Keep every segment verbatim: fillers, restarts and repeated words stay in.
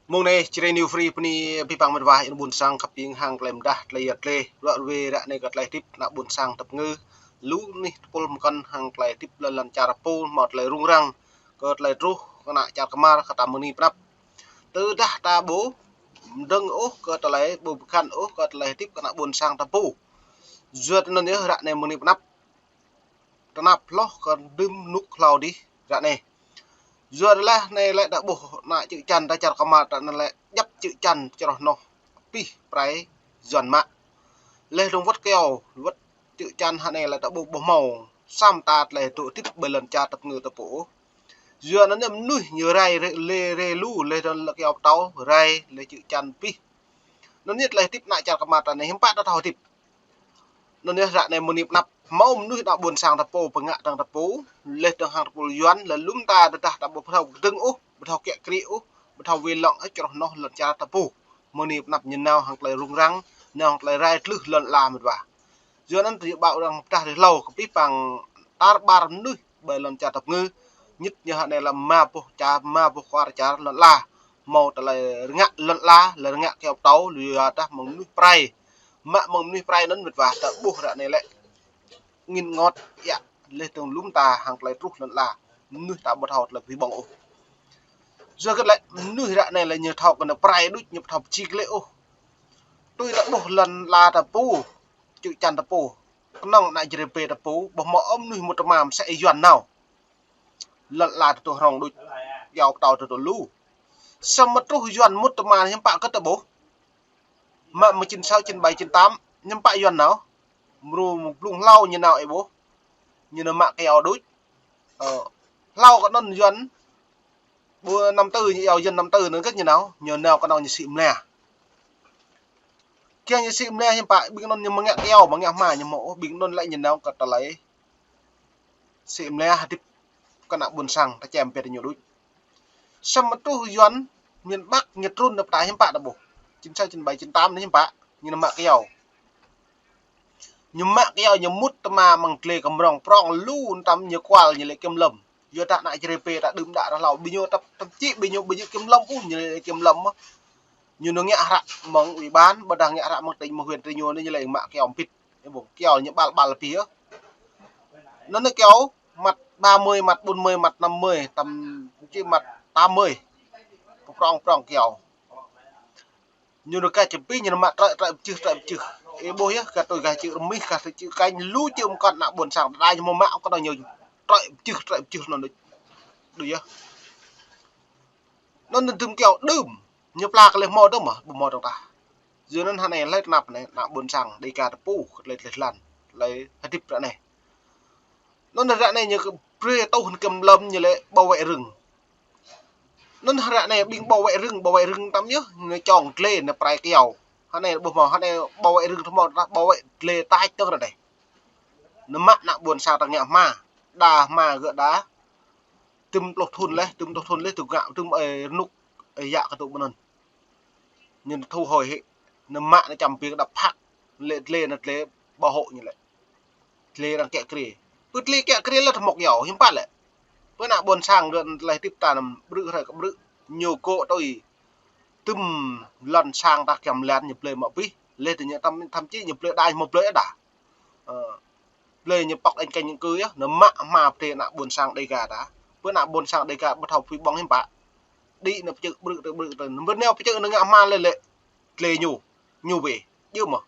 Mông anai, Jrai New Free bơni abih bang met wa ayŏng ƀôn sang khăp ƀing hăng tơlơi mơdah, tơlơi yăt lĕ, ruă ruê ră anai kơ tơlơi hơdip ană ƀôn sang tơpơngư. Lu anih tơpul mơkŏn hăng tơlơi hơdip lŏn lăn čar ta pô, hmâo tơlơi rŭng răng, kơ tơlơi truh, kơ ană čar kơmar, kơ ta mơni pơnăp. Tơdah ta ƀu dơ̆ng ôh kơ tơlơi, ƀu pơkŏn ôh kơ tơlơi hơdip kơ ană ƀôn sang ta pô. Yua anŭn yơh ră anai mơni pơnăp. Tơnap hloh kơ đưm nuk hlâo dih ră anai. Yua dah anai lĕ ta ƀuh ană čư̆ čan ta čar kơmar ta anŭn lĕ djăp čư̆ čan čroh noh pih prai Yuan mă. Leh dơ̆ng wơ̆t kyâo, wơ̆t čư̆ čan hă anai lĕ ta ƀuh ƀu hmâo. Samơ̆ ta tơlơi dŏ hơdip ƀơi lŏn čar tơpơngư ta pô. Yua anŭn yơh mơnuih ñu rai, rai, lĕ rai lu, leh dơ̆ng lĕ kyâo pơtâo, rai, leh čư̆ čan pih. Anŭn yơh tơlơi hơdip ană čar kơmar ta anai hiư̆m pă ta thâo hơdip. Anŭn yơh ră anai mơni pơnăp hmâo mơnuih ană ƀôn sang ta pô, pơngă tơ̆ng ta pô, leh dơ̆ng hăng tơpul Yuan, leh lŏm ta tơdah ta ƀu thâo kơdơ̆ng ôh, ƀu thâo kiă kriê ôh, ƀu thâo wai lŏng ôh čroh noh lŏn čar ta pô. Mơni pơnăp ñu nao hăng tơlơi rŭng răng, nao hăng tơlơi rai tlưh lŏn ala met wa. Yua anŭn tơlơi ƀă arăng pơdah rih hlâo kơ abih bang tar ƀar mơnuih ƀơi lŏn čar tơpơngư, ñit ñu hă anai lăm ma boh čar, ma boh kwar čar lŏn ala. Hmâo tơlơi rơngă lŏn ala, lĕ rơngă kyâo pơtâo, yua dah mơ̆ng mơnuih prai. Mă mơ̆ng mơnuih prai anŭn met wa ta ƀuh ră anai lĕ ngĭn ngot, yă, leh dơ̆ng lŏm ta hăng tơlơi truh lŏn ala. Mơnuih ta ƀu thâo tơlơi pơhing ƀơ̆ng ôh. Yua hơget lĕ mơnuih ră anai lĕ ñu thâo kơ ană prai đôč, ñu ƀu thâo pơčih lĕ ôh. Tui ta ƀuh lŏn ala ta pô, čư̆ čan ta pô, kơnơ̆ng ană Jrai pô ta pô, ƀu hmâo ôh mơnuih mŭt tơma mơsĕ Yuan nao. Lŏn ala ta tŭ hrŏng đôč, kyâo pơtâo ta tŭ lu. Samơ̆ truh Yuan mŭt tơma hiư̆m pă kơ ta ƀuh. Mă mơ̆ng chín sáu, chín bảy, chín tám, hiư̆m pă Yuan nao. Mrô mơ̆ng blung hlâo ñu nao ih ƀuh. Ñu nao mă kyâo đôč. Ơ, hlâo kơ anŭn Yuan, ƀu năm tư ñu iâu Yuan năm tư anŭn kơ ñu nao, ñu nao kơ anŭn ñu sĭ mơnia. Kiăng ñu sĭ mơnia hiư̆m pă, ƀing anŭn ñu mơngă kyâo, mơngă hma ñu hmâo ôh, ƀing anŭn lĕ ñu nao kơ tơlơi sĭ mơnia hơdip kơ ană ƀôn sang ta čem pĕt ñu đôč. Samơ̆ truh Yuan miền Bắc ñu trŭn nao pơ ta hiư̆m pă ta ƀuh. Chín sáu, chín bảy, chín tám anai hiư̆m pă, ñu nao mă kyâo. Ñu mă kyâo ñu mŭt tơma mơ̆ng glai kơmrŏng prŏng lu tăm ñu kual ñu lĕ kiểm lâm. Yua dah ană Jrai pô ta đưm đă ră hlâo, ƀing ñu tăp, tăp čĭ ƀing ñu, ƀing ñu kiểm lâm ôh, ñu lĕ kiểm lâm ôh. Ñu nao ngă hră mơ̆ng ủy ban, ƀôdah ngă hră mơ̆ng tỉnh, mơ̆ng huyện, tỉnh ñu anai ñu lĕ mă kyâo mpit. Ih ƀuh, kyâo ñu ƀal ƀal pih yơh. Anŭn anai kyâo măt ba mươi, măt bốn mươi, măt năm mươi, tăm čĭ măt tám mươi. Prŏng prŏng kyâo. Ñu nao kơ čơpĭ, ñu nao mă trơi, trơi pơčưh, trơi pơčưh. Ih ƀuh yơh, kơ tui kơ čư̆ rơmih, kơ tui čư̆ kañ, lu čư̆ mơkŏn ană ƀôn sang, đa ñu hmâo mă, kơ anŭn ñu trơi pơčưh, trơi pơčưh anŭn đôč. Đôč yơh. Anŭn anŭn đưm kyâo đưm. Ñu pla kơ lĕ hmâo dơ̆ng mơ̆, ƀu hmâo dơ̆ng tah. Yua anŭn hă anai lĕ tơnap anai, ană ƀôn sang Đêga ta pô, kơ tơlơi, tơlơi lăn, tơlơi hơdip ră anai. Anŭn ră anai ñu kơ brơi tŭ hăng kiểm lâm ñu lĕ bảo vệ rừng. Anŭn ră anai ƀing bảo vệ rừng, bảo vệ rừng tăm yơh, ñu čong glai, ñu prai kyâo. Hă anai ƀu hmâo, hă anai bảo vệ rừng tơhmâo, bảo vệ glai tač tơ̆ng ră anai. Ñu mă ană ƀôn sang ta ngă hma, đa hma gơ̆ đa. Tơm pluh thŭn leh, tơm pluh thŭn leh, tơm ngă, tơm, ơ, rơnŭk, ơ, yă kơ tŭ ƀơi anŭn. Ñu thu hồi hĭ, ñu mă ñu čăm ƀing đăp phak, lĕ glai ñu glai bảo hộ ñu lĕ. Glai arăng kiă kriê. Pơ glai kiă kriê lĕ tơhmŏk yâo, hiư̆m pă lĕ. Pơ ană ƀôn sang gơ̆ tơlơi hơdip ta anăm ƀrư̆ hrơi kơ ƀrư̆, ñu gŏ tui. Tơm lŏn sang ta kiăm lăn ñu blơi mă pih, leh tơ ñu tăm, tăm čĭ ñu blơi đač hmâo blơi đa. Ơ, blơi ñu pŏk đañ kĕñ kơ yơh, ñu mă hma pơdơi ană ƀôn sang Đêga ta. Pơ ană ƀôn sang Đêga ƀu thâo pơpŭ ƀơ̆ng hiư̆m pă. Đĭ ñu pơčư̆ ƀrư̆ tơ ƀrư̆ tơ. Ñu ƀu nao pơčư̆ ñu ngă hma lĕ lĕ. Glai ñu, ñu wĕ, djơ̆ mơ̆.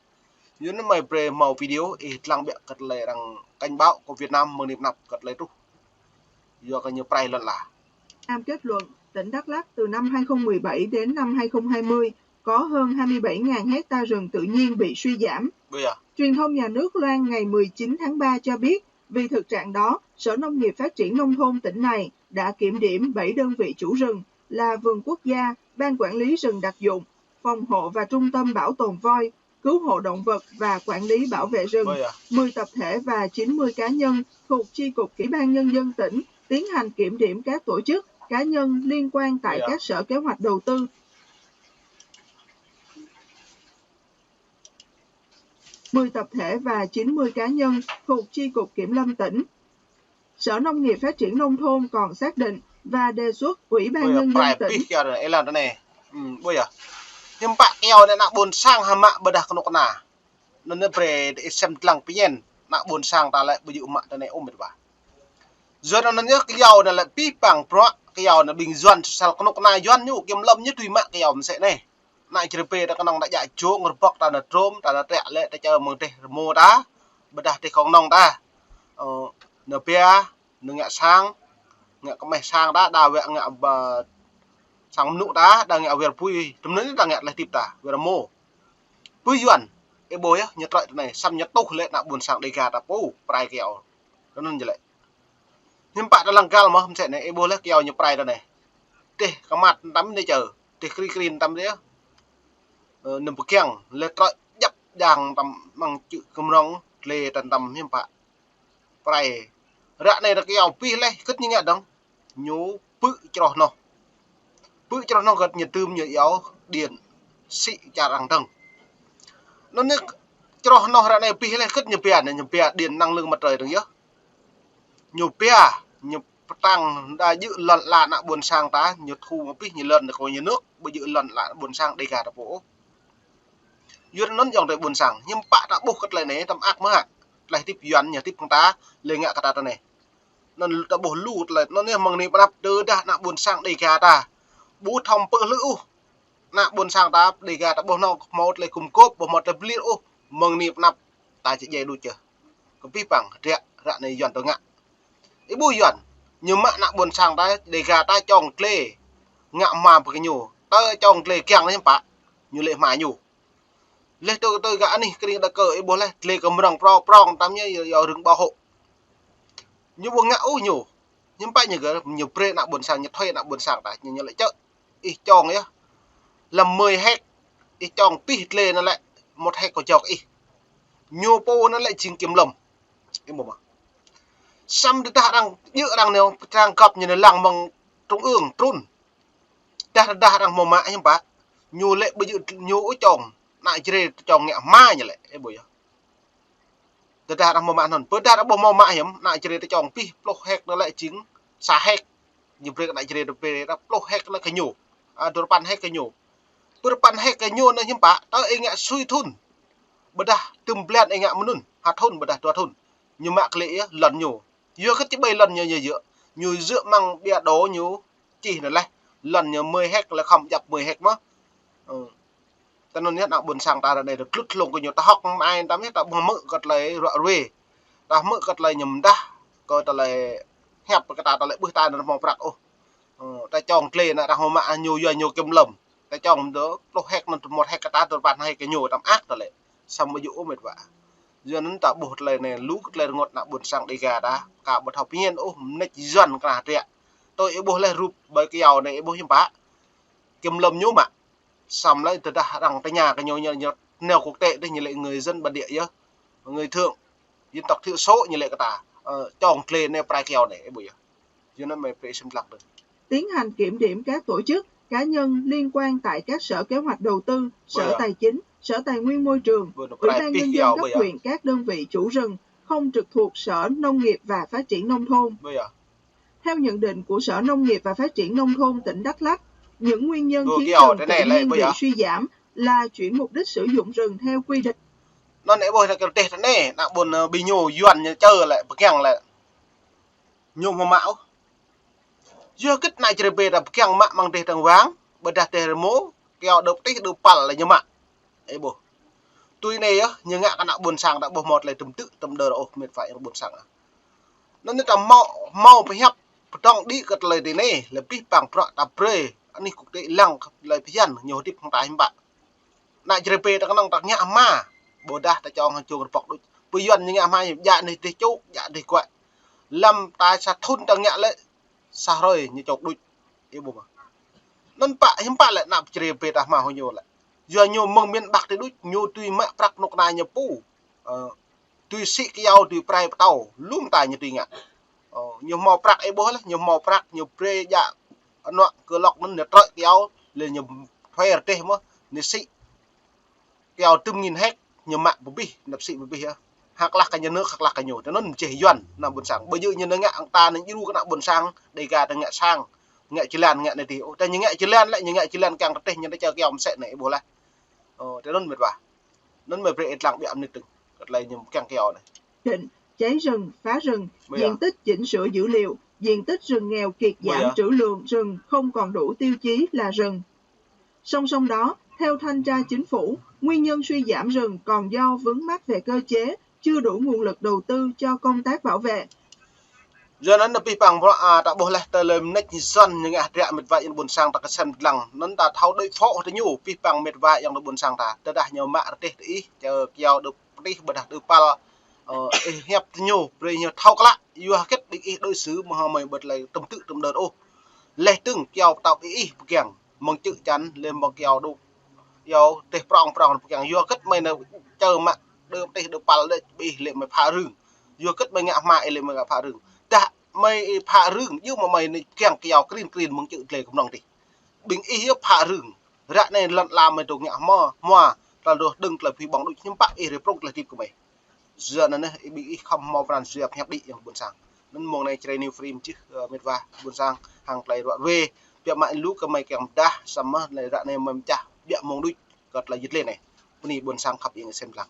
Yua anŭn mơi brơi hmâo video, ih lăng ƀiă kơ tơlơi arăng cảnh báo kơ Việt Nam mơ̆ng anai pơ anăp kơ tơlơi truh. Yua kơ ñu prai lŏn ala. Nam kết luận, tỉnh Đắk Lắk từ năm hai không mười bảy đến năm hai không hai mươi, có hơn hai mươi bảy ngàn hecta rừng tự nhiên bị suy giảm. Ƀu yơh. Truyền thông nhà nước loan ngày mười chín tháng ba cho biết, vì thực trạng đó, Sở Nông nghiệp Phát triển Nông thôn tỉnh này đã kiểm điểm bảy đơn vị chủ rừng là Vườn Quốc gia, Ban Quản lý rừng đặc dụng, Phòng hộ và Trung tâm Bảo tồn voi, Cứu hộ động vật và Quản lý bảo vệ rừng, Ôi à. mười tập thể và chín mươi cá nhân thuộc Chi cục Ủy ban Nhân dân tỉnh tiến hành kiểm điểm các tổ chức, cá nhân liên quan tại Ôi à. các sở kế hoạch đầu tư. Mười tập thể và chín mươi cá nhân thuộc Chi cục Kiểm lâm tỉnh. Sở Nông nghiệp Phát triển Nông thôn còn xác định và đề xuất Ủy ban Ôi à, Nhân dân prai tỉnh. Pih kiar, ê lan tơ anai. Ưm, ƀuh yơh. Hiư̆m pă kyâo anai ană ƀôn sang hă mă ƀôdah kơnuk kơna. Anŭn anai brơi ih sem lăng pơñen, ană ƀôn sang ta lĕ ƀu djơ̆ mă tơ anai ôh met wa. Yua anŭn yơh kyâo anai lĕ abih bang bruă kyâo anai ƀing Yuan sơsel kơnuk kơna Yuan ñu kiăm lơ̆m ñu tui mă kyâo mơsĕ anai. Ană Jrai Bê ta kơnơ̆ng ta djă jông rơbŏk ta nao trôm, ta nao trĕk lĕ ta čơ mơ̆ng teh rơmô ta, ƀôdah teh kông nong ta. Ơ, nao pia, nao ngă sang, ngă kơmeh sang ta, đa wơ̆t ngă ba sang mơnŭ ta, đa ngă wir pui, tơm anŭn ta ngă tơlơi hơdip ta, wir rơmô. Pui Yuan, ih ƀuh yơh, ñu trĕk tơ anai, samơ̆ ñu tuh lĕ ană ƀôn sang Dêga ta pô, prai kyâo. Tơ anŭn jơ̆ lĕ. Hiư̆m pă ta lăng găl mơ̆, mơsĕ anai, ih ƀuh lĕ kyâo ñu prai tơ anai. Teh kơmăt tăm anai čơ, teh kri kri tăm anai. Ơ, anăm pơkiăng, lĕ trĕk djăp jang tăm mơ̆ng čư̆ kơmrŏng, tlê tăm tăm hiư̆m pă. Prai. Ră anai ră kyâo abih leh, kơ̆t ñu ngă dơ̆ng. Ñu pư̆ čroh noh. Pư̆ čroh noh kơ̆t ñu tơm ñu iâu điện sĭ čar arăng dơ̆ng. Anŭn anai čroh noh ră anai abih leh kơ̆t ñu pia anai, ñu pia điện năng lượng mặt trời dơ̆ng yơh. Ñu pia, ñu pơtăng đa djơ̆ lŏn ala ană ƀôn sang ta, ñu thu abih ñu lŏn kơ nhà nước, ƀu djơ̆ lŏn ala ană ƀôn sang Dêga ta pô ôh. Yua anŭn yơh tơ ƀôn sang, hiư̆m pă ta ƀuh kơ tơlơi anai, tăm ak mơ̆ hă. Tơlơi hơdip Yuan ñu hơdip hăng ta, lĕ ngă kơ ta tơ anai. Anŭn ta ƀuh lu tơlơi, anŭn yơh mơ̆ng anai pơ anăp tơdah ană ƀôn sang Dêga ta. Ƀu thâo pơhluh ôh. Ană ƀôn sang ta, Dêga ta ƀu hmâo, hmâo tơlơi gum gôp, ƀu hmâo tơlơi pơlir ôh. Mơ̆ng anai pơ anăp ta či djai đôč yơh. Kơ abih bang, ră, ră anai Yuan tơ ngă. Ih ƀuh Yuan, ñu mă ană ƀôn sang ta, Dêga ta čong tlê. Ngă hma pơ kơ ñu. Tơ čong tlê kiăng anai hiư̆m pă. Ñu lĕ hma ñu. Leh tơ, tơ gah anih kring đa kơ, ih ƀuh leh, tlê kơmrŏng prong prong tăm ñu, yua, yua rơ̆ng ƀâo hŏ. Ñu ƀu ngă ôh ñu. Hiư̆m pă ñu gơ̆, ñu brơi ană ƀôn sang, ñu thuê ană ƀôn sang ta, ñu, ñu lĕ čơ. Ih čong yơh. Lăm mười héc, ih čong abih tlê anŭn lĕ, một héc kơ jŏk ih. Ñu pô anŭn lĕ jing kiăm lơ̆m. Ih ƀuh mơ̆. Samơ̆ tơdah arăng, djơ̆ arăng anai, arăng găp ñu anai lăng mơ̆ng trung ương, trŭn. Tơdah, tơdah arăng hmâo mă hiư̆m pă. Ñu lĕ ƀu djơ̆ ñu ôh čong. Ană Jrai ta čong ngă hma ñu lĕ. Ih ƀuh yơh. Tơdah arăng hmâo mă anŭn. Tơdah arăng ƀu hmâo mă hiư̆m, ană Jrai ta čong abih pluh héc anŭn lĕ jing sa héc. Ñu brơi kơ ană Jrai ta brơi pluh héc anŭn kơ ñu. A, duarơpăn héc kơ ñu. Duarơpăn héc kơ ñu anŭn hiư̆m pă, tơ ih ngă sui thŭn. Ƀôdah tơm blan ih ngă mơnŭn, ha thŭn ƀôdah dua thŭn. Ñu mă klĕ yơh, lŏn ñu. Yua kơ či ƀai lŏn ñu, ñu djơ̆. Ñu djơ̆ mơ̆ng ƀiă đô ñu čih anŭn leh. Lŏn ñu mười héc lĕ khŏm djăp mười héc mơ̆. Ơ. Tơ anŭn yơh ană ƀôn sang ta ră anai ta tlut hlung kơ ñu ta hŏk mă ai tăm yơh ta ƀu hmư̆ kơ tơlơi ruă ruê. Ta hmư̆ kơ tơlơi ñu mơdah, kơ tơlơi hiăp kơ ta tơlơi ƀuh ta anŭn hmâo prăk ôh. Ơ, ta čong tlê anŭn ta hmâo mă ñu yua ñu kiăm lơ̆m. Ta čong dơ̆ pluh héc anŭn một héc kơ ta duarơpăn héc kơ ñu tăm ak tơlơi. Samơ̆ ƀu djơ̆ ôh met wa. Yua anŭn ta ƀuh tơlơi anai lu kơ tơlơi rơngot ană ƀôn sang Dêga ta. Ka ƀu thâo pơñen ôh mơneč Yuan kơnah trĕk. Tơ ih ƀuh leh rup ƀơi kyâo anai ih ƀuh hiư̆m pă. Kiăm lơ̆m ñu mă. Samơ̆ lĕ tơdah arăng tơña kơ ñu, ñu, ñu nao quốc tế dih ñu lĕ người dân bản địa yơh. Người thượng, dân tộc thiểu số ñu lĕ kơ ta. Ơ, čong tlê anai prai kyâo anai, ih ƀuh yơh. Yua anŭn mơi brơi sem lăng dơ̆ng. Tiến hành kiểm điểm các tổ chức, cá nhân liên quan tại các sở kế hoạch đầu tư, sở tài chính, sở tài nguyên môi trường, ủy ban nhân dân cấp huyện, các đơn vị chủ rừng không trực thuộc Sở Nông nghiệp và Phát triển Nông thôn. Theo nhận định của Sở Nông nghiệp và Phát triển Nông thôn tỉnh Đắk Lắk, những nguyên nhân khiến rừng tự nhiên bị suy giảm là chuyển mục đích sử dụng rừng theo quy định. Anŭn ih ƀuh anai kơ teh tơ anai, ană ƀôn, ơ, ƀing ñu Yuan ñu čơ lĕ, pơkiăng lĕ. Ñu hmâo mă ôh. Yua kơ ană Jrai Bê ta pơkiăng mă mơ̆ng teh Tơng Wang, ƀôdah teh rơmô, kyâo đơ̆p tih đơ̆p păl lĕ ñu mă. Ih ƀuh. Tui anai yơh, ñu ngă kơ ană ƀôn sang ta ƀu hmâo tơlơi tơm tư̆ tơm đơr ôh met wa ƀôn sang. Anŭn anai ta hmâo, hmâo pơhiăp, pơdŏng đĭ kơ tơlơi tui anai, lĕ abih bang bruă ta brơi, anih kŭk tê lăng kơ tơlơi phiăn, ñu hơdip hăng ta hiư̆m pă. Ană Jrai Bê ta kơnơ̆ng ta ngă hma, ƀôdah ta čong hăng jông rơbŏk đôč. Pơ Yuan ñu ngă hma, djă anih dêh čŏk, djă dêh guă. Lăm ta sa thŭn ta ngă lĕ, sa hrơi ñu čŏk đôč. Ih ƀuh mơ̆. Anŭn pă, hiư̆m pă lĕ ană Jrai Bê ta hma hŏ ñu lĕ. Yua ñu mơ̆ng miền Bắc tơ đôč, ñu tui mă prăk kơnuk kơna ñu pô. Ơ, tui sĭ kyâo, tui prai pơtâo, lŏm ta ñu tui ngă. Ơ, ñu hmâo prăk ih ƀuh leh, ñu hmâo prăk, ñu brơi djă anŏ kơ lŏk anŭn ñu trĕk kyâo, lĕ ñu thuê rơdêh mơ̆, ñu sĭ. Kyâo tơm nghìn héc, ñu mă pơbih, năp sĭ pơbih yơh. Hơklah kơ ñu nơ̆k, hơklah kơ ñu. Tơ anŭn mơčeh Yuan, ană ƀôn sang. Ƀu djơ̆ ñu nao ngă hăng ta, nao djru kơ ană ƀôn sang, Dêga ta ngă sang. ngă jơlan, ngă anai adih. Ơ, tơdah ñu ngă jơlan lĕ, ñu ngă jơlan kiăng rơtih, ñu tơ čơ kyâo mơsĕ anai, ih ƀuh laih. Ơ, tơdah anŭn mĕt wa. Anŭn mơi brơi ih lăng biă mơnit tơ̆ng. Kơt lĕ ñu kiăng kyâo anai. Định cháy rừng, phá rừng, Bây giờ. Diện tích chỉnh sửa dữ liệu, diện tích rừng nghèo kiệt Bây giảm giờ. Trữ lượng rừng không còn đủ tiêu chí là rừng. Song song đó, theo thanh tra chính phủ, nguyên nhân suy giảm rừng còn do vướng mắc về cơ chế, chưa đủ nguồn lực đầu tư cho công tác bảo vệ. Yua anŭn anai pih păng bruă, a, ta ƀuh laih tơlơi mơneč hơduah ñu ngă hơdră mĕt wa ayŏng ƀôn sang ta kơsem lăng. Anŭn ta thâo đuaĭ phŏ tơ ñu pih păng mĕt wa ayŏng ƀôn sang ta. Tơdah ñu mă rơtih tơ ih, čơ kyâo đơ pơtih ƀôdah đơ păl, ơ, ih hiăp tơ ñu, brơi ñu thâo klă, yua hơget ƀing ih đối xử mơ̆ hơmơi ƀu tơlơi tơm tư̆ tơm đơr ôh. Laih dơ̆ng kyâo pơtao ƀing ih pơkiăng, mơ̆ng čư̆ čan, laih mơ̆ng kyâo đơ, kyâo teh prŏng prŏng pơkiăng, yua hơget mơi anai čơ mă đơ pơtih đơ păl lĕ ƀing ih lĕ mơi phá rừng. Yua hơget mơi ngă hmua ih lĕ mơi ngă phá rừng. Tơdah mơi ih phá rừng, yua mơ̆ mơi anai kiăng kyâo krin krin mơ̆ng čư̆ tơlơi kơmlŏng adih. Ƀing ih yơh phá rừng. Ră anai lŏn ala mơi tŭ ngă hmua, hmua, tơl dŏ dơ̆ng tơlơi phi ƀơ̆ng đôč hiư̆m pă ih rai prŏng tơlơi hơdip kơ mơi. Yua anŭn anai, ƀing ih khŏm hmâo pran jua pơhiăp đĭ ayŏng ƀôn sang. Anŭn mông anai Jrai New Free mơčih, ơ, mĕt wa ƀôn sang, hăng tơlơi ruă wê. Biă mă lu kơ mơi kiăng pơdah, samơ̆ tơlơi ră anai mơi pơčah, biă mông đôč, kơ tơlơi jơt lĕ anai. Bơni ƀôn sang khăp ayŏng sem lăng.